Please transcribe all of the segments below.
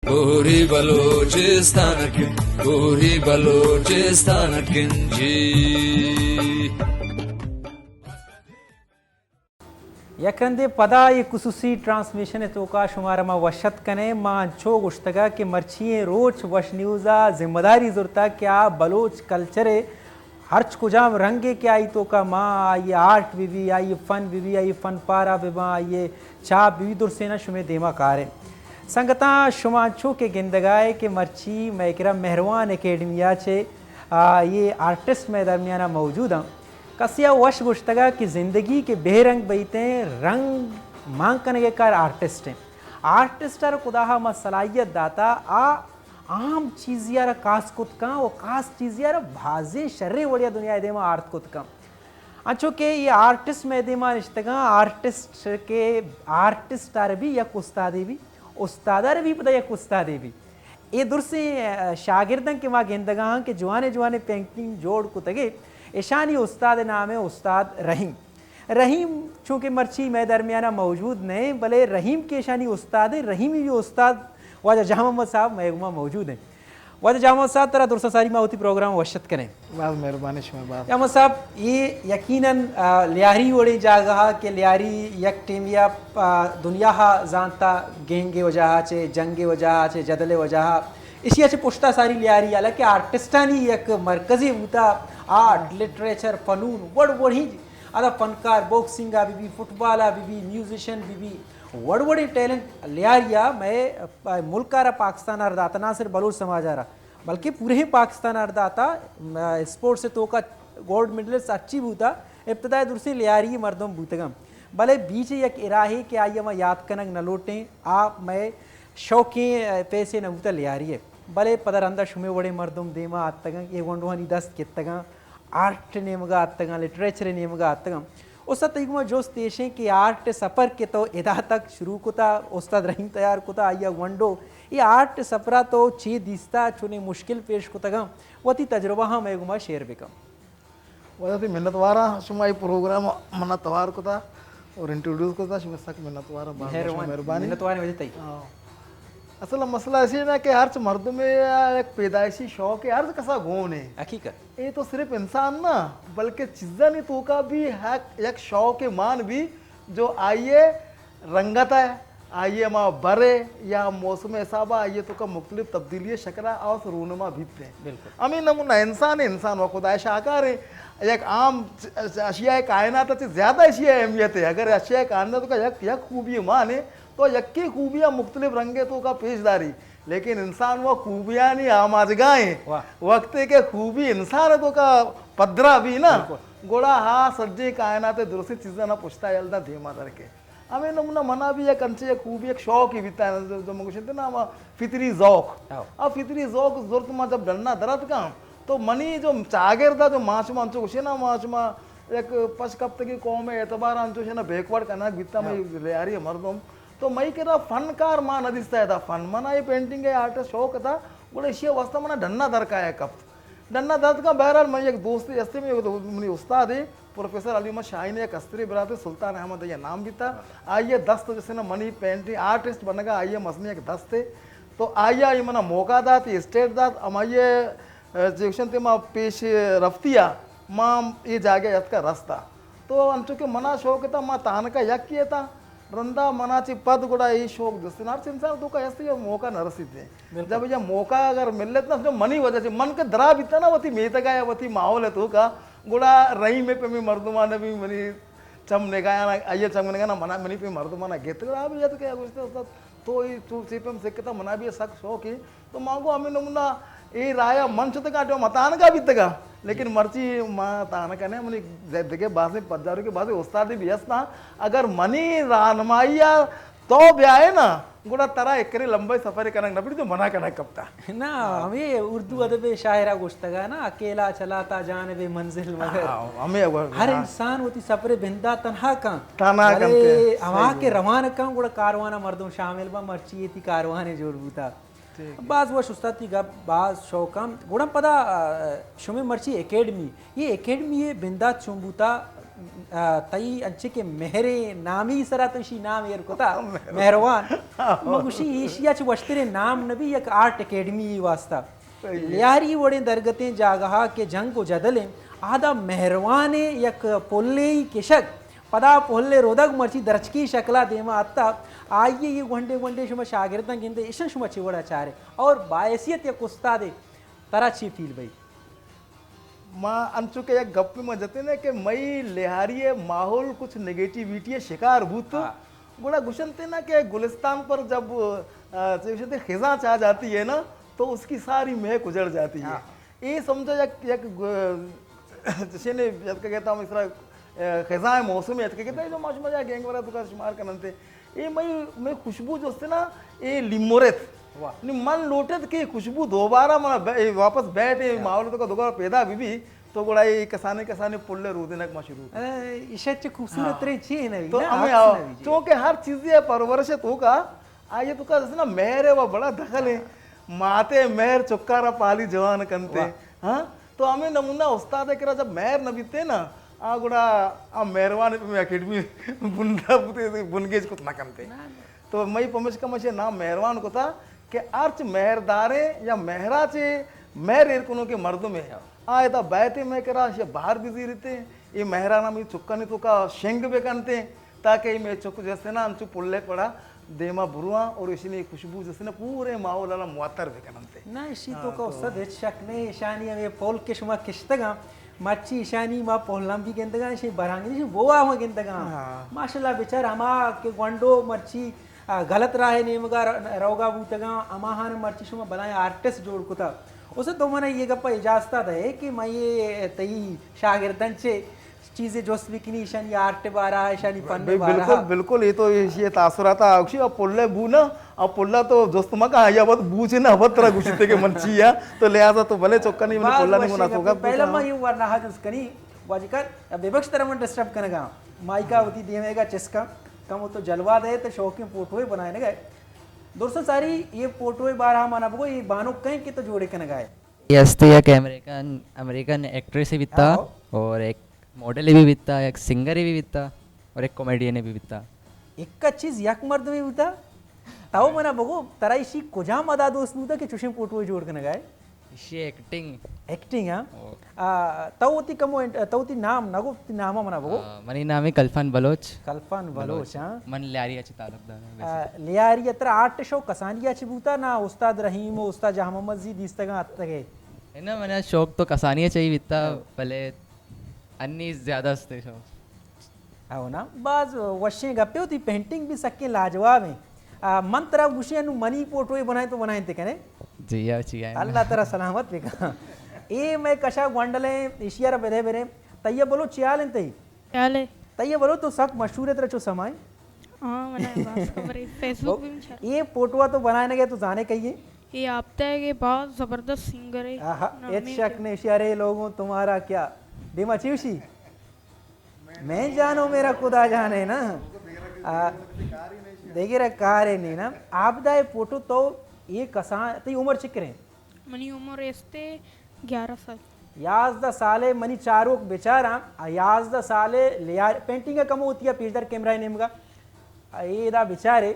کوہی بلوچستان کن، کوہی بلوچستان کن جی۔ یک رندے پدا اے خصوصی ٹرانسمیشن ءِ توکا شمارا ما وش اتک کنیں۔ ما انچو گوشتگا کہ مرچی ایں روچ وش نیوز ءَ ذمہ داری زرتا کہ آ بلوچ کلچر ءِ ہرچ کجام رنگے کہ آئی توکا ما، آئی آرٹ بہ بی، آئی فن بہ بی، آئی فن پارہ بہ باں، آئی چاپ بہ بی، درسینا شمے دیما کاریں۔ سنگتاں، شما انچو کہ گندگا ئے کہ مرچی مئے کرا مہروان اکیڈمی ءَ چہ، آ، اے آرٹسٹ مئے درمیانا موجود اں۔ کسے ءَ وش گوشتگ ءَ کہ زندگی کہ بے رنگ بیتیں، رنگ مان کنگ ءِ کار آرٹسٹ ایں۔ آرٹسٹ ءَ را خدا ءَ ہما صلاحیت داتا، آ عام چیزے ءَ را خاص کت کن و خاص چیزے ءَ را بازیں شریں وڑے ءَ دنیا ءِ دیما آرت کت کن۔ انچو کہ اے آرٹسٹ مئے دیما نشتگاں، آرٹسٹ کہ آرٹسٹ ءَ را بھی یک استادے بھی، استاد ءَ را بھی پدا یک استادے بھی۔ اے درسیں، ء، شاگرداں کہ ما گندگا ہاں کہ جوانیں جوانیں پینٹنگ جوڑ کتگے، اشانی استاد ءِ نام ءَ استاد رحیم۔ رحیم چونکہ مرچی مئے درمیانا موجود نہ ایں، بلے رحیم کہ اشانی استاد ایں، رحیمی بھی استاد واجہ جام محمد صاحب مئے گوما موجود ایں۔ واجہ جام محمد صاحب، ترا درساں ساری ما وتی پروگرام وش اتک کنیں۔ باز مہربانی شما، باز۔ جام محمد صاحب، اے یقیناً، آ، لیاری وڑیں جاگہ کہ لیاری یک ٹیمے ءَ، آ، دنیا ءَ زانتا، گینگ ءِ وجہ ءَ چہ، جنگ ءِ وجہ ءَ چہ، جدل ءِ وجہ ءَ، ایشی ءَ چہ پشتا ساری لیاری، حالانکہ آرٹسٹانی یک مرکزے بوتا، آرٹ، لٹریچر، فنون، وڑ وڑیں، ادا فنکار باکسنگ ءَ بہ بی، فٹبال ءَ بہ بی، میوزیشن بہ بی، وڑ وڑیں ٹیلنٹ لیاری ءَ مئے ملک ءَ را، پاکستان ءَ را داتا، نہ صرف بلوچ سماج ءَ را، بلکہ پوریں پاکستان ءَ را داتا۔ م-، اسپورٹس ءِ توکا گولڈ میڈلسٹ ہرچی بوتا، ابتدائی درسیں لیاری مردم بوتگاں۔ بلے بیچ یک اراہے کہ آئی ءَ ما یات کنگ نہ لوٹیں، آ مئے شوقیں پیسے نہ بوتا لیاری ءِ۔ بلے پدا رندا شمے وڑیں مردم دیما آتگاں، اے گونڈوانی دست گپتگاں، آرٹ ءِ نیمگا آتگاں، لٹریچر ءِ نیمگا آتگاں۔ استاد، تئی گوما جست ایش ایں کہ آرٹ ءِ سفر کہ تو ادا تک شروع کتا، استاد رحیم تیار کتا، آئی ءَ گونڈو، اے آرٹ ءِ سفرا تو چے دیستا، چونیں مشکل پیش کتگاں، وتی تجربہ ہاں مئے گوما شیئر بکن۔ واجہ تئی منتواراں، شما اے پروگرام منا توار کتا اور انٹروڈیوس کتا، شما سک منتواراں، باز باز مہربانی۔ منتواریں واجہ تئی۔ ہاں۔ اصل مسئلہ ایش ایں نا کہ ہرچ مردمے یک پیدائشی شوق ایں، ہر کسا گون ایں۔ حقیقت۔ اے تو صرف انسان نہ، بلکہ چیزانی توکا بھی یک، یک شوق مان بھی جو آئی ءِ رنگت ءَ، آئی ءِ ہما بر ءَ یا موسم ءِ حساب ءَ آئی ءِ توکا مختلف تبدیلی ءِ شکل ءَ آس رونما بیت ایں۔ بالکل۔ ہمے نمونہ انسان ایں، انسان و خدا ءِ شاہکار ایں۔ یک عام اشیاء کائنات ءَ چہ زیادہ اشی ءِ اہمیت ایں۔ اگر اشیاء کائنات ءِ توکا یک، یک خوبی مان ایں، تو یکے خوبی ءَ مختلف رنگ ءِ توکا پیش داری، لیکن انسان و خوبیانی آماچگاہ ایں۔ واہ۔ وقتے کہ خوبی انسان ءِ توکا پدرا بی نا، بالکل۔ گڑا ہا سجیں کائنات ءِ درستیں چیزاں نا پشتا یل داں، دیما در کے۔ ہمے نمونہ منا بھی یک انچیں یک خوبی، یک شوقے بیتا، جو، جو من گوشنت نا، ہما فطری ذوق۔ ہاں۔ آ فطری ذوق زرت ما جب ڈنا در اتکاں، تو منی جو چاگرد ءَ جو ما شما انچو گوشے نا، ما شما یک پش کپتگیں قوم ءِ اعتبار ءَ انچوش نا بیکورڈ کنگ بیتا، ہاں۔ مئے لیاری ءِ مردم۔ تو مئی کرا فنکار ما نہ دیستا ادا فن۔ منا اے پینٹنگ ءِ آرٹ ءِ شوق اتا، گڑا ایشی ءِ واسطہ منا ڈنا در کایا کپت۔ ڈنا در اتکاں، بہرحال من یک دوستے ہستے، من یک دو-، منی استادے پروفیسر علی محمد شاہین ءِ یک استریں براتے سلطان احمد ءِ نام بیتا۔ آئی ءِ دست جسے نا منی پینٹنگ آرٹسٹ بنگا آئی ءِ مزنیں یک دستے۔ تو آئی ءَ منا موقع دات، اسٹیج دات، ہمائی ءِ، اے، چے گوشنت ما پیش رفتی ءَ ما اے جاگہ ءَ اتکا رستا۔ تو انچو کہ منا شوق اتا، ما تانکا یکے اتا، رندا منا چہ پد گڑا اے شوق جست ایں، ہرچ انسان ءِ توکا ہست ایں، موقع نہ رسیت ایں۔ بالکل۔ جب یہ موقع اگر ملت نا، تو منی وجہ سے، من کہ درا بیتا نا وتی میتگا یا وتی ماحول ءِ توکا، گڑا رحیم ءِ پیمیں مردمان بھی منی چم نگاہاں، آئی ءِ چم نگاہاں منا، منی پیمیں مردمان گت، گڑا بھی یاد کہ گوشتے استاد، تو اے تو چے پیم سکتا، منا بھی سک شوق ایں۔ تو ما گو ہمے نمونہ اے رایا من شتگاں، جو متانگا بیتگاں، لیکن مرچی ما تانگا نہ، منی دگہ بازیں پجارو کہ بازیں استادے بھی ہستاں، اگر منی راہنمائی ءَ تو بیائے نا، گڑا ترا ایک کرے لمبے سفر کنگ نہ پڑی، تو منا کنگ کپتا۔ نا، ہمے اردو ادب ءِ شاعرا گوشتگا نا، اکیلا چلا تا جانب منزل مگر۔ ہاں، ہمے اگر، ہر ہاں۔ انسان وتی سفر ءِ بندات تنہا کن۔ تنہا بلے کنتے۔ ہما صحیح کہ ہے۔ روان کن، گڑا کاروان ءَ مردم شامل با، مرچی اے تئی کاروان جوڑ بوتا۔ ٹھیک ہے۔ باز وش استاد، تئی گپ باز شوق ایں۔ گڑا پدا، آ، شمے مرچی اکیڈمی، اے اکیڈمی ءِ بندات چون بوتا؟ آ، تئی انچے کہ مہریں نامی سرا تو ایشی نام ایر کتا، مہروان۔ مہروان۔ من گوشی ایشی ءَ چہ وشتریں نام نبی یک آرٹ اکیڈمی واسطہ۔ صحیح۔ لیاری وڑیں درگتیں جاگہا کہ جنگ و جدل انت، آدا مہروانیں یک پلے کشگ، پدا پلے رودگ مرچی درچکی شکلا دیما آتا، آئیے یہ گونڈے گونڈے شما شاگرداں گندے، اشاں شما چی وڑا چارے؟ اور باحیثیت یک استادے ترا چی فیل بئی؟ ما انچو کہ یک گپے ما جتینے کہ مئی لیاری ءِ ماحول کچھ نیگیٹیویٹی ءِ شکار بوت۔ ہاں۔ گڑا گشنتے نا کہ گلستان پر جب، آ، چے گشنتے، خزاں چاہ جاتی ہے نا، تو اس کی ساری مہک اجڑ جاتی ہے۔ ہاں۔ اے سمجھو یک، یک گ-، جشن یتکگے تا ہم اس طرح، آ، خزاں موسم یتکگے تا، جو ما شما جا گینگ ورا تو کا شمار کننتے۔ اے مئی، مئی خوشبو جو است نا، اے لیمورت۔ واہ۔ نی من لوٹت کہ خوشبو دوبارہ منا ب-، اے واپس بیت، اے ہاں۔ ماحول تو کا دوبارہ پیدا بی بی، تو گڑا اے کسانے کسانے پلے رودینک ما شروع کن۔ اے، ایشا چہ خوبصورت ہاں۔ ترین چی ہے نبی؟ تو نا، ہمیں عکس آؤ، نبی جی۔ چونکہ ہر چیزی ہے پرورش تو کا، آئیے تو کا اس نا مہر ہے، وہ بڑا دخل ہے۔ ہاں۔ ماتے مہر چکارا پالی جوان کنتے۔ واہ۔ ہاں؟ تو ہمے نمونہ استاد ءِ کرا جب مہر نہ بیتے نا، آ گڑا آ مہروان پہ مئے اکیڈمی بندہ بوتے، بنگیج کت نہ کنتے۔ نہ، نہ۔ تو مئی پمشکا مشے نام مہروان کتا کہ ہرچ مہرداریں یا مہرا چے مہر ایر کنوکیں مردمے آ ادا بئیتے مئے کرا، شے بہر بزیرتے، اے مہرانا مئی چکانی توکا شنگ بکنتے۔ تاکہ اے مئے چک جستے نا انچو پلے پڑا دیما برواں اور اشی نے خوشبو جستے نا پورے ماحول ءَ را معطر بکننتے۔ نہ، اشی ہاں، تو کا تو استاد ہچ شک نہیں، اشانی ہمیں پول کہ شما کشتگاں، مرچی اشانی ما پولاں بھی گندگاں، اشی برانگی اشی بوا ہم گندگاں۔ ہاں۔ ماشاءاللہ بیچار ہما کہ گونڈو مرچی، آ، غلط راہ نیمگا ر-، روگا بوتگاں، ہماہان مرچی شما بلائیں آرٹسٹ جوڑ کتا۔ اسے تو منا یہ گپا اجازت دے کہ میں یہ تئی شاگردن چے چیزے جست بکنی، ایشانی آرٹ بارا، ایشانی فن بل-، بارا۔ بالکل، بالکل، یہ تو ایشی تاثرات آ، اکشی اب پلے بو نا، اب پلا تو جست مکا، یا وت بوچے نا، وت ترا گوشتے کہ من چی آ، تو لہذا تو بلے چکا نہیں، من باز پلا نہیں وشیں منا گپے۔ سوگا پہلا بوچا۔ ما یہ ورنہ جست کنی، واجہ کار، اب ببخش ترا من ڈسٹرب کنگا، مائکا وتی دیمے گا چسکا، کم تو جلوہ دے تو شوقیں فوٹوے بنائے نگا۔ درست ساری یہ فوٹوے بارا منا بگو، یہ بانک کہیں کہ تو جوڑے کنگا ہے۔ یہ ہستی یک امریکن، امریکن ایکٹریس ہی بیتا ہاں۔ اور ایک ماڈل بھی بیتا، یک سنگر بھی بیتا اور ایک کامیڈین بھی بیتا۔ ایک چیز یک مردمے بوتا؟ تو منا بگو، ترا ایشی کجام ادا دوست بوتا کہ چوشیں فوٹو جوڑ کنگا ہے؟ ایشی ایکٹنگ۔ ایکٹنگ، ہاں؟ او۔ آ، تو وتی کمو انٹ-، تو وتی نام نہ گو، وتی نام منا بگو۔ آ، منی نام ہے کلفان بلوچ۔ کلفان بلوچ، بلوچ۔ ہاں۔ من لیاری اچ تعلق دار ہوں ویسے۔ آ، لیاری ءَ ترا آرٹ شوق کسانی ءَ چہ بوتا، نا استاد رحیم و استاد جاہ محمد زی دیستگاں اتکگے؟ نہ، منا شوق تو کسانی ءَ چہ ہی بیتا، ہاں۔ بلے انی زیادہ استے شوق۔ ہاں نا، باز وشیں گپے، وتی پینٹنگ بھی سکیں لاجواب ہیں۔ آ، من ترا گوشی انو منی فوٹوے بنائیں تو بنائیں تے کنے؟ جی، یا چی ہے۔ اللہ ترا سلامت بکا۔ اے میں کشا گونڈلیں، ایشی ءَ را بدے برے۔ تیہ بلو چیال انت تئی؟ چیال ہے۔ تیہ بلو تو سک مشہور ہے ترا چو سمائیں۔ ہاں، منا باز خبر ہے، فیس بک بھی مچھا۔ اے فوٹو تو بنائے نہ گئے تو زانے کہیے؟ یہ آپ تہ کہ باز زبردست سنگر ہے۔ آہا، نامی ہیچ شک کے۔ نہیں، شعر ہے لوگوں تمہارا کیا؟ دیما چیوشی؟ میں جانو میرا خدا جانے نا۔ آ، دیگرا کارے نہیں نا۔ آپ دا یہ فوٹو تو یہ کسان، تئی عمر چکریں؟ منی عمر استے گیارہ سال۔ یازدہ سالے منی چاروک بچاراں، آ یازدہ سالے لیار-، پینٹنگ ءَ کمو وتی ءَ پیشدار کیمرہ ءِ نیمگا۔ اے دا بچارے،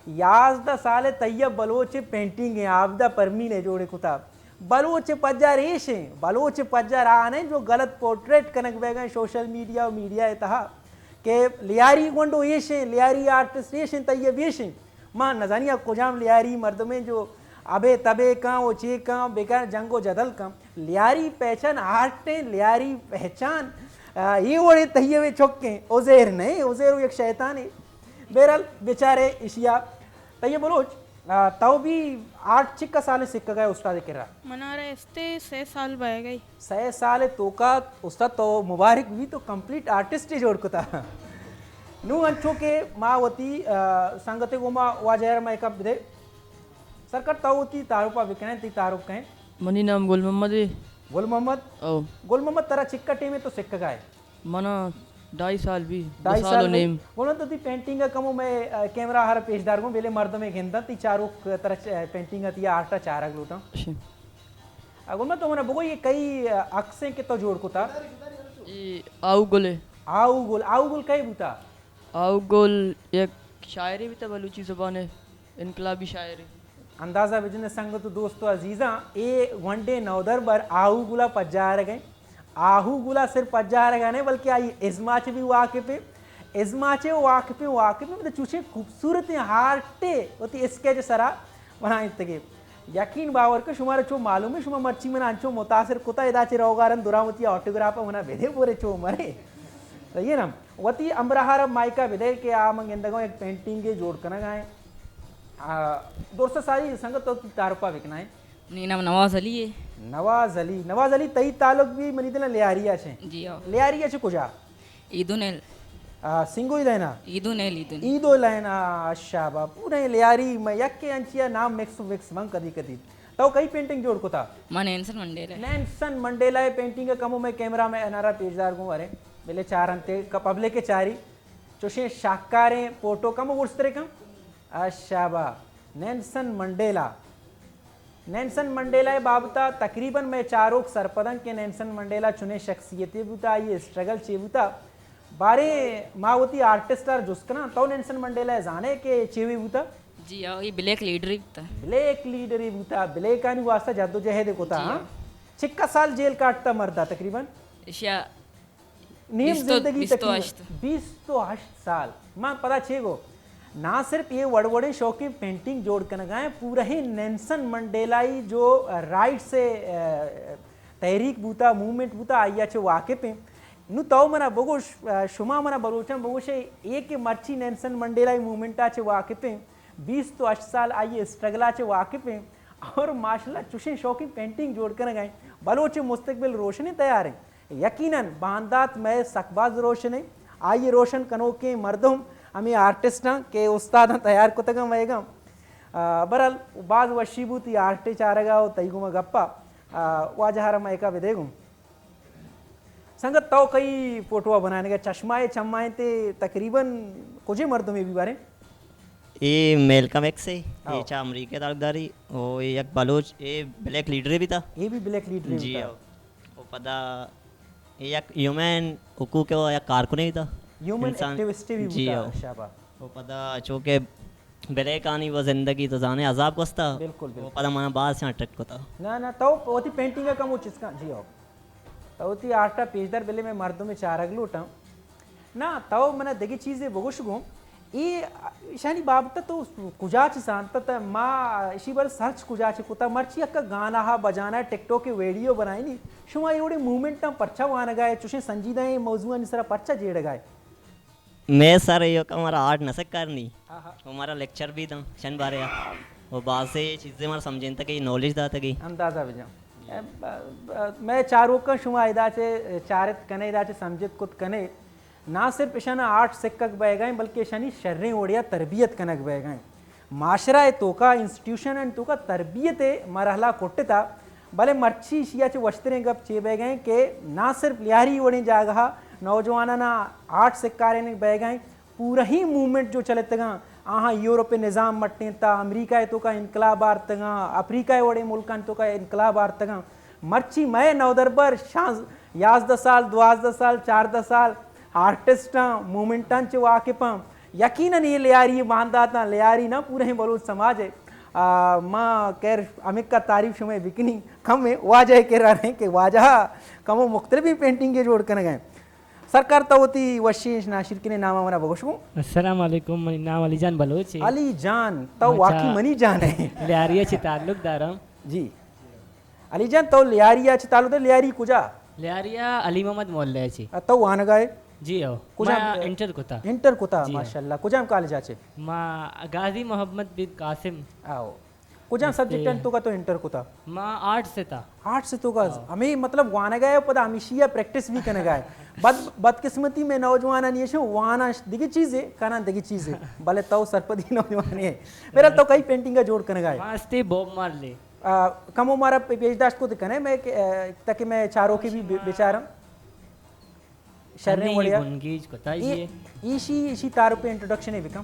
یازدہ سالے طیب بلوچ پینٹنگ ءَ آبدہ پرمین ءَ جوڑے کتا۔ بلوچ پجار ایش ہیں، بلوچ پجار آ نہیں جو غلط پورٹریٹ کنگ بیگا سوشل میڈیا و میڈیا ءِ تہا کہ لیاری گونڈو ایش ہیں، لیاری آرٹسٹ ایش ہیں، طیب ایش ہیں۔ ما نزانی آ کجام لیاری مردمے جو ابے تبے کاں و چے کاں، بیکار جنگ و جدل کاں۔ لیاری پہچان آرٹ ہیں، لیاری پہچان، آ، اے وڑے تہیوے چکیں۔ عزیر نہیں، عزیر یک شیطان ہے۔ بہرحال، بیچارے اشیا۔ طیب بلوچ، آ، تو بھی آرٹ چکا سال سکگا ہے استاد کرا؟ منارا استے سہ سال بہ گئی۔ سئے سال ءِ توکا استاد تو مبارک بی، تو کمپلیٹ آرٹسٹ جوڑ کتا۔ نوں انچو کہ ما وتی، آ، سنگتے گوما واجہ ءَ را مئے کپ بدے۔ سرکار تو وتی تعارف ءَ بکنیں، تئی تعارف کہیں؟ منی نام گل محمد ہے۔ گل محمد؟ او۔ گل محمد ترا چکا ٹیم ءَ تو سکگا ہے؟ منا ڈھائی سال بی، دو ڈھائی سال سال و بی۔ نیم۔ گل محمد تو تئی پینٹنگ ءَ کمو مئے، آ، کیمرہ ءَ را پیش دار گوں، بلے مردمے گنداں، تئی چاروک ترا چ-، پینٹنگ ءَ تئی آرٹ ءَ چارگ لوٹاں۔ اچھا۔ آ، گل محمد تو منا بگو، یہ کئی، آ، عکس ہیں کہ تو جوڑ کتا؟ اے آؤ گل ہے۔ آہو گل، آہو گل کئے بوتا؟ آہو گل یک شاعرے بوتا بلوچی زبان ءِ، انقلابی شاعرے۔ اندازہ بجن سنگت و دوست و عزیزاں، اے گونڈیں نودربر آہو گلا پجارگ ءَ۔ آہو گلا صرف پجارگ ءَ نہ، بلکہ آئی ازما چہ بھی واقف ایں۔ ازما چہ واقف ایں، واقف ایں، مطلب چوشیں خوبصورتیں ہارٹے وتی اسکیچ سرا بنائینتگے۔ یقین باور کن، شمارا چو معلوم ایں، شما مرچی منا انچو متاثر کتا، ادا چہ روگارن دراں وتی آٹوگراف منا بدے، بورے چو مرے۔ صحیح ہے نا؟ وتی ہمراہ را مائکا بدے کہ آ من گندگاں یک پینٹنگے جوڑ کنگا ایں۔ آ، درست ساری سنگت تو تعارفا بکنائیں۔ منی نام نواز علی ہے۔ نواز علی، نواز علی، تئی تعلق بھی منی دل لیاریا چے۔ جی ہاں۔ لیاریا چے کجا؟ ایدو نیل۔ آ، سنگوئی لینا؟ ایدو نیل، ایدو نیل۔ ایدو لینا، شابا۔ پورے لیاری میں یک کے انچیا نام مکس مکس من کدی کدی۔ تو کئی پینٹنگ جوڑ کتا؟ من نیلسن منڈیلا۔ نیلسن منڈیلا ءِ پینٹنگ کمو میں کیمرہ میں انارا پیشدار گوں ورے۔ بلے چارنتے کا پبلک چاری۔ چوشیں شاہکاریں فوٹو کمو گوشترے کم۔ آ، شابا۔ Nelson Mandela. نیلسن منڈیلا ءِ بابتا تقریباً مئے چاروک سرپدن کہ نیلسن منڈیلا چنیں شخصیتے بوتا، آئی اسٹرگل چے بوتا۔ باریں ما وتی آرٹسٹ ءَ جست کناں، تو نیلسن منڈیلا ءَ زانے کہ چے وی بوتا؟ جی ہاں، یہ بلیک لیڈر ہی بوتا۔ بلیک لیڈر ہی بوتا، بلیکانی واسطہ جدوجہد کتا، جی ہاں۔ ہاں۔ چکا سال جیل کاٹتا مردا تقریباً؟ ایشیا نیم بیست و، زندگی بیست و تقریباً ہشت۔ بیست و ہشت سال۔ من پدا چے گو؟ نہ صرف یہ وڑ وڑیں شوقیں پینٹنگ جوڑ کنگا ہیں، پورا ہی نیلسن منڈیلائی جو رائٹس سے، اے، تحریک بوتا، موومنٹ بوتا، آئی ءَ چہ واقف ہیں۔ نو تو منا بگوش، اے، شما منا بلوچاں بگوش، اے کہ مرچی نیلسن منڈیلائی موومنٹ ءَ چہ واقف ہیں، بیست و ہشت سال آئی اسٹرگل ءَ چہ واقف ہیں، اور ماشاءاللہ چوشیں شوقیں پینٹنگ جوڑ کنگا ہیں، بلوچ مستقبل روشنیں تیار ہیں۔ یقیناً باندات مئے سک باز روشن ایں۔ آئی روشن کنوکیں مردم ہمے آرٹسٹاں کہ استاداں تیار کتگاں مئیگاں۔ آ، برحال باز وشی بوت ای آرٹے چارگا و تئی گوما گپا۔ آ، واجہ ہرا مئیکا بدے گوں۔ سنگت تو کئی فوٹو بنائینگا، چشمہ چمائیں تے تقریباً کجے مردمے بی باریں؟ اے میلکم ایکس ہے، اے ہاؤ۔ چا امریکہ تعلق داری، او اے یک بلوچ، اے بلیک لیڈرے بیتا۔ اے بھی بلیک لیڈرے جی بیتا۔ ہاؤ۔ و پدا یک ہیومن حقوق و یک کارکنے بیتا۔ ہیومن انسان ایکٹیوسٹے بھی جی بوتا، ہو۔ شابا۔ و پدا چونکہ بلیکانی و زندگی تو زانے عذاب گوستا۔ بالکل، بالکل۔ و پدا منا باز سے اٹریکٹ کتا۔ نہ، نہ، تو وتی پینٹنگ کم وہ چیز کا، جی ہو۔ تو وتی آرٹا پیش دار بلے میں مردم چارگ لوٹاں۔ نا، تو منا دگہ چیزے بگوش گوں۔ اے، ایشانی بابت تو کجا چہ زانت؟ تا ما ایشی بر سرچ کجا چہ کتا؟ مرچی اکا گانا ہا بجانا ٹک ٹاک ویڈیو بنائینی۔ شما اے وڑیں موومنٹاں پرچا وانگا ہے؟ چوشیں سنجیدہ ایں موضوعانی سرا پرچا جیڑگا ہے؟ میں سر ایوکا ہمارا آرٹ نہ سکارنی۔ آہا۔ ہمارا لیکچر بھی داں شن بارے آ۔ وہ بازے چیزیں ہمارا سمجھینتا کہ نالج داتا کہ۔ اندازہ بجا۔ اے، ب-، ب-، میں چاروکاں شما ادا چے چارت کنے، ادا چے سمجھت کت کنے۔ نہ صرف اشانا آرٹ سکگ بئیگا ایں، بلکہ اشانی شریں وڑیا تربیت کنگ بئیگا ایں۔ معاشرہ ء توکا، انسٹیٹیوشن ء توکا تربیت ء مرحلہ کٹتا، بلے مرچی اشیا چہ وشتریں گپ چے بئیگا ایں کہ نہ صرف لیاری وڑیں جاگہا نوجوانانا آرٹ سکارینگ بئیگا ایں، پورا ہی موومنٹ جو چلتگاں، آہاں یورپ ء نظام مٹینتا، امریکہ ء توکا انقلاب آرتگاں، افریقہ ء وڑیں ملکاں توکا انقلاب آرتگاں۔ مرچی مئے نودربر شانز-، یازدہ سال، دوازدہ سال، چاردہ سال آرٹسٹاں، موومنٹاں چہ واقفاں۔ یقیناً اے لیاری بانداتاں، لیاری نہ پوریں بلوچ سماج ہے۔ آ، ما خیر ہمکا تعریف شمئے بکنی کم ہے، واجہ ء کرا رہیں کہ واجہ کمو مختلفیں پینٹنگے جوڑ کنگا ہیں۔ سرکار تو وتی وشیں ناشرکنیں نام منا بگوش گوں۔ السلام علیکم، منی نام علی جان بلوچ ہے۔ علی جان، تو ما واقعی چا منی جان ہے۔ لیاری چہ تعلق دارم۔ جی۔ علی جان، تو لیاری ء چہ تعلق دے، لیاری کجا؟ لیاری ء علی محمد محلہ ء چہ۔ ء تو وانگا ئے؟ جی ہو۔ کجام ما انٹر کتا۔ انٹر کتا، جی ہو۔ ماشاءاللہ۔ کجام کالج ء چہ؟ ما غازی محمد بن قاسم۔ آو۔ کجام استے سبجیکٹ انت تو کا تو انٹر کتا؟ ما آرٹس ء تا۔ آرٹس ء تو کا؟ آو۔ ہمیں مطلب وانگا ئے، پدا ہمیشی ء پریکٹس بھی کنگا ئے۔ بد، بدقسمتی میں نوجوانانی ایشاں وانا دگہ چیزے، کنا دگہ چیزے۔ بلے تو سرپدی نوجوانے۔ بہرحال تو کئی پینٹنگ ء جوڑ کنگا ئے؟ ما استے بوب مارلے۔ آ، کمو مارا پہ-، پیش داشت کت کنے، میں کہ، آ، تاکہ میں چاروکے بھی بے-، بیچارم۔ شریں انہیں یہ وڑیا۔ گنگیج کتا اے، یہ۔ ایشی، ایشی تعارف انٹروڈکشن ہے بکم۔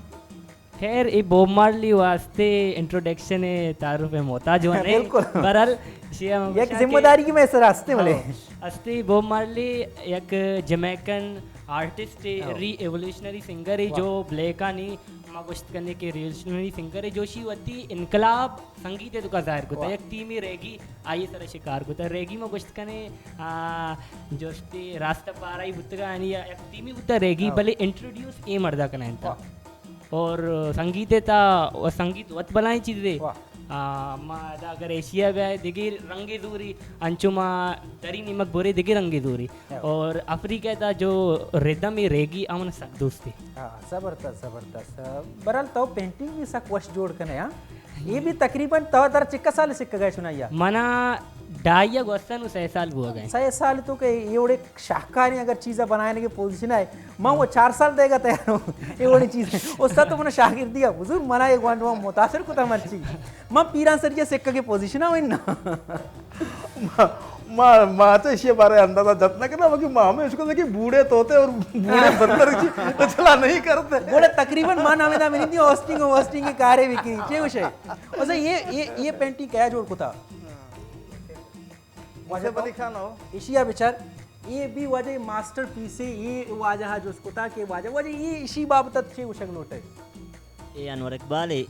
خیر، اے بوب مارلی واسطے انٹروڈکشن ہے، تعارف ہے محتاج ہونے۔ بالکل۔ برحال، ایشی ہم یک گوشاں ذمہ کہ داری کی میں سر ہستے ہاں، بلے۔ ہستے بوب مارلی یک جمیکن آرٹسٹ ءِ، ہو۔ ری ایولیوشنری سنگر ءِ، واہ۔ جو بلیک آنی ما گوشت کنے کہ ریولیوشنری سنگر ءِ، جو شی وتی انقلاب سنگیت ءِ توکا ظاہر کتا۔ واہ۔ یک ٹیمی ریگی آئی سر شکار کتا۔ ریگی ما گوشت کنے، آ، جو شتی راستہ پارائی بوتگا، یعنی یک ٹیمی بوتا ریگی، ہو۔ بلے انٹروڈیوس اے مردا کنائنتا۔ واہ۔ اور سنگیت ءِ تا، و سنگیت وت بلائیں چیزے۔ واہ۔ آ، ما ادا اگر ایشیا بیا دگہ رنگے زوری، انچو ما دری نیمگ برے دگہ رنگے زوری۔ ہاں۔ اور افریقہ ءِ تا جو ردم ءِ ریگی آ من سک دوستی۔ ہاں، زبردست، زبردست۔ بہرحال تو پینٹنگ بھی سک وش جوڑ کنے، ہاں؟ یہ بھی تقریباً تو در چکا سال سکگا چنائیا؟ منا ڈائی ءَ گوستن و سہ سال بوگا۔ سہ سال تو کہ یہ وڑے شاہکاریں اگر چیزا بنائنے کے پوزیشن ہے، من وہ چار سال دے گا تیار ہوں۔ یہ وڑی چیز ہے۔ استاد تو منا شاگردی ہے، حضور منا یہ گوانڈ وہاں متاثر کتا مرچی۔ من پیران سر یہ سکہ کے پوزیشن ہے نا۔ ما، ما، ما چا اشی بارے اندازہ جت نہ کرنا، باقی ما ہمیں اس کو دیکھی بوڑھے طوطے اور بوڑھے بندر کی اچھلا نہیں کرتے۔ بوڑھے تقریباً ما نامے دا منی دی ہوسٹنگ، ہوسٹنگ کے کارے بھی کی، چے وشے۔ اسے یہ، یہ، یہ پینٹنگ کیا جوڑ کتا؟ واجہ مصعب علی خان ہو۔ ایشی ءَ بچار، یہ بھی واجہ ماسٹر پیس ہے، یہ واجہ ءَ جست کتا کہ واجہ، واجہ یہ ایشی بابت چے گوشگ لوٹے؟ اے انور اقبال ہے،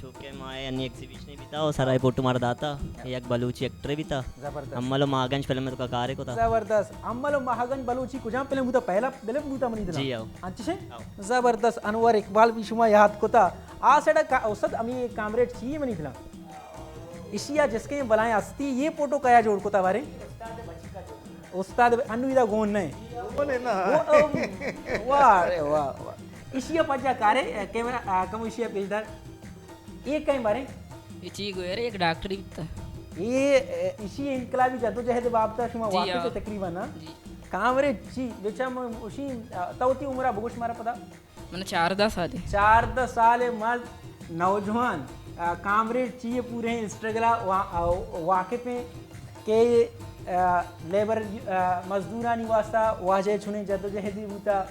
چونکہ ما اے انی ایگزیبیشن بیتا اور سارا فوٹو مارا داتا، اے یک بلوچی ایکٹر بیتا۔ زبردست۔ امل و ماہگنج فلم ءِ توکا کارے کتا۔ زبردست۔ امل و ماہگنج بلوچی کجام فلم بوتا؟ پہلا فلم بوتا منی دلا۔ جی ہاؤ۔ انچش ہے؟ ہاؤ۔ زبردست۔ انور اقبال بھی شما یاد کتا۔ آ سڑا کا-، استاد ہمیں کامریڈ چی ہے منی دلا؟ ایشی ءَ جسکیں بلائیں ہستی، یہ فوٹو کیا جوڑ کتا بارے؟ استاد انو ادا گون نہ۔ گون ہے نا۔ وہ، ام، واہ رے واہ، واہ۔ ایشی ءَ پجا کارے، کیمرہ، آ، کمو ایشی ءَ پیش دار۔ یہ کہیں بارے؟ یہ چی گوئے رے، ایک ڈاکٹر بیتا۔ یہ، اے، ایشی انقلابی جدوجہد بابتا شما جی واقف ہاں۔ ہے تقریباً، ہاں؟ جی۔ کامریڈ چی، بچا من اشی، آ، تو تی عمرہ بگوش مارا پدا۔ من چاردہ سال ہے۔ چاردہ سال ہے مرد نوجوان، آ، کامریڈ چی ہے پورے ہیں اسٹرگل آ وا-، آ، واقف ہیں کہ، آ، لیبر، آ، مزدورانی واسطہ واجہ چنے جدوجہدی بوتا،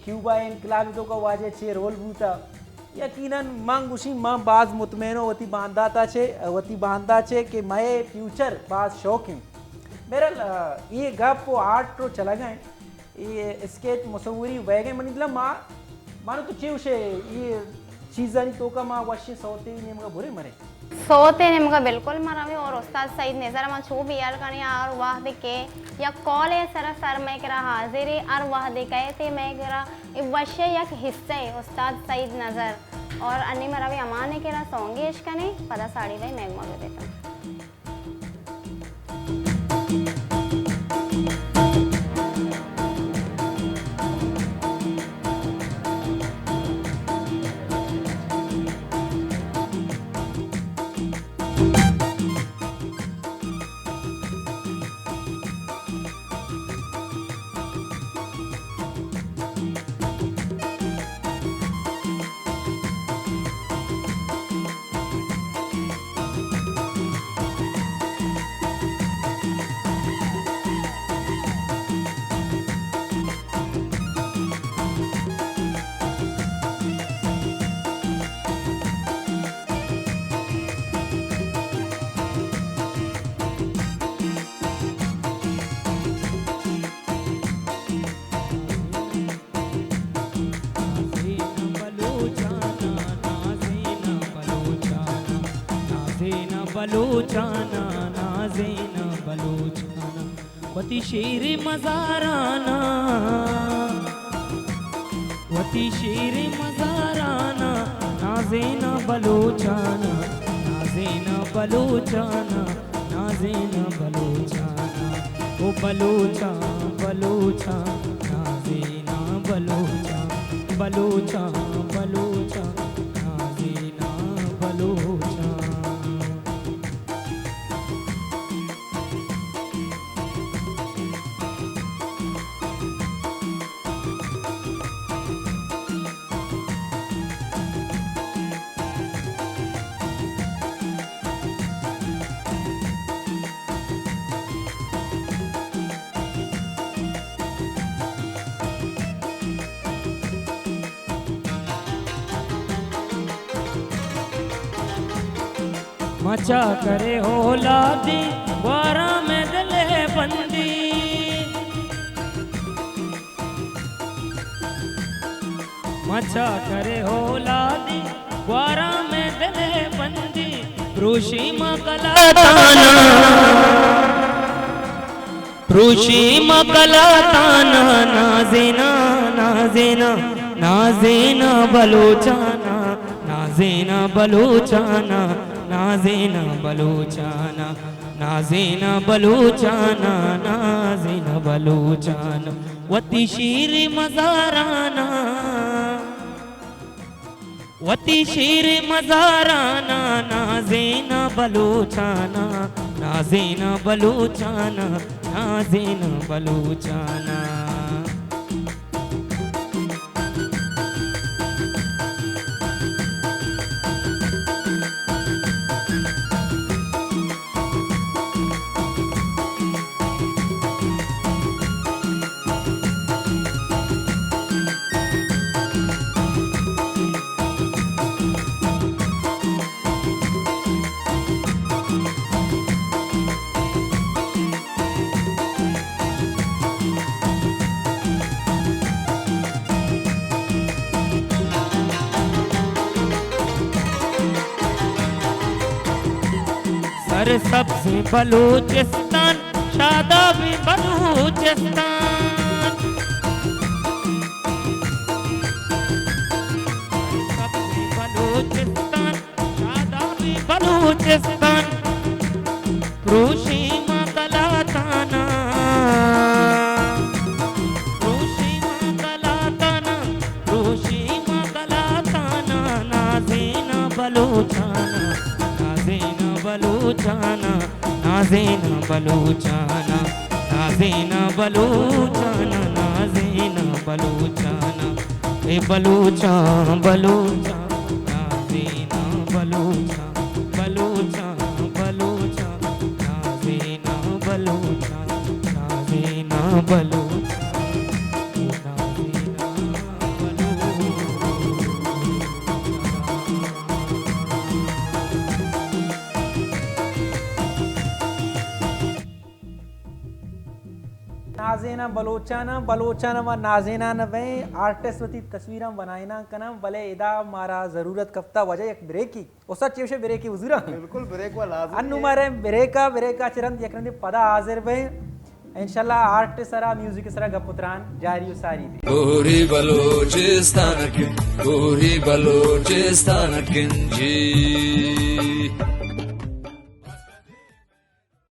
کیوبا انقلاب تو کا واجہ چے رول بوتا۔ یقیناً من گوشی من باز مطمئن ہوں وتی بانداتا چے، وتی باندا چے کہ مئے فیوچر باز شوق ہیں۔ بہرحال، آ، یہ گپ و آرٹ رو چلا گئے۔ یہ اسکیچ مصوری ویگے منی دلا ما، مانو تو چے وشے، یہ چیزانی توکا ما وشیں سوتے نیمگا برے مرے۔ سوتے نیمگا بالکل مرویں اور استاد سعید نظر ما چو بیال کنی اور وہدے کہ یک کال سر سر میں کرا حاضر ہے، ہر وہدے کہتے میں کرا یہ وشے یک حصہ ہے استاد سعید نظر۔ اور انی مرویں امانے کرا سونگے اش کنی، پدا ساڑی بھائی میں مگو دیتا۔ نازیناں بلوچاناں، نازیناں بلوچاناں، نازیناں بلوچاناں، نازیناں بلوچاناں۔ وتی شیر مزاراناں، وتی شیر مزاراناں، نازیناں بلوچاناں، نازیناں بلوچاناں، نازیناں بلوچاناں۔ او بلوچاں، بلوچاں، نازیناں بلوچاں، بلوچاں، بلوچاں، نازیناں بلوچاں۔ مچا کرے اولادی گواراں میں دلے بندی۔ ما چاکر اولادی، گوارا مئے دل بندی، پروشی ما کلاتانا۔ پروشی ما کلاتانا، نازینا، نازینا، نازینا بلوچانا، نازینا بلوچانا، نازینا بلوچانا، نازینا بلوچانا، نازینا بلوچانا، وتی شیر مزارانا۔ وتی شیر مزارانا، نازینا بلوچانا، نازینا بلوچانا، نازینا بلوچانا۔ سرسبزیں بلوچستان، شادابیں بلوچستان۔ سرسبزیں بلوچستان، شادابیں بلوچستان۔ پروشی ما کلاتانا، پروشی ما کلاتانا، پروشی ما کلاتانا، نازینا بلوچانا، نازینا بلوچانا، نازینا بلوچانا، نازینا بلوچانا، نازینا بلوچانا، اے بلوچاں، بلوچاں، نازینا بلوچاں، بلوچاں، بلوچاں، نازینا بلوچاں، نازینا بلوچاں، نازینا بلوچاں۔ نازیناں بلوچاناں، بلوچاناں ما نازینان بئیں، آرٹسٹ وتی تصویراں بنائیناں کناں، بلے ادا مارا ضرورت کپتا وجہ یک بریکی۔ استاد چے گوشے بریکی حضوراں؟ بالکل، بریک وا لازمی انو ہے۔ مارے بریکا، بریکا چہ رند یک رندے پدا حاضر بئیں۔ انشاءاللہ آرٹ سرا، میوزک سرا گپ و تران جاری و ساری بی۔ کوہی بلوچستان کن، کوہی بلوچستان کن جی۔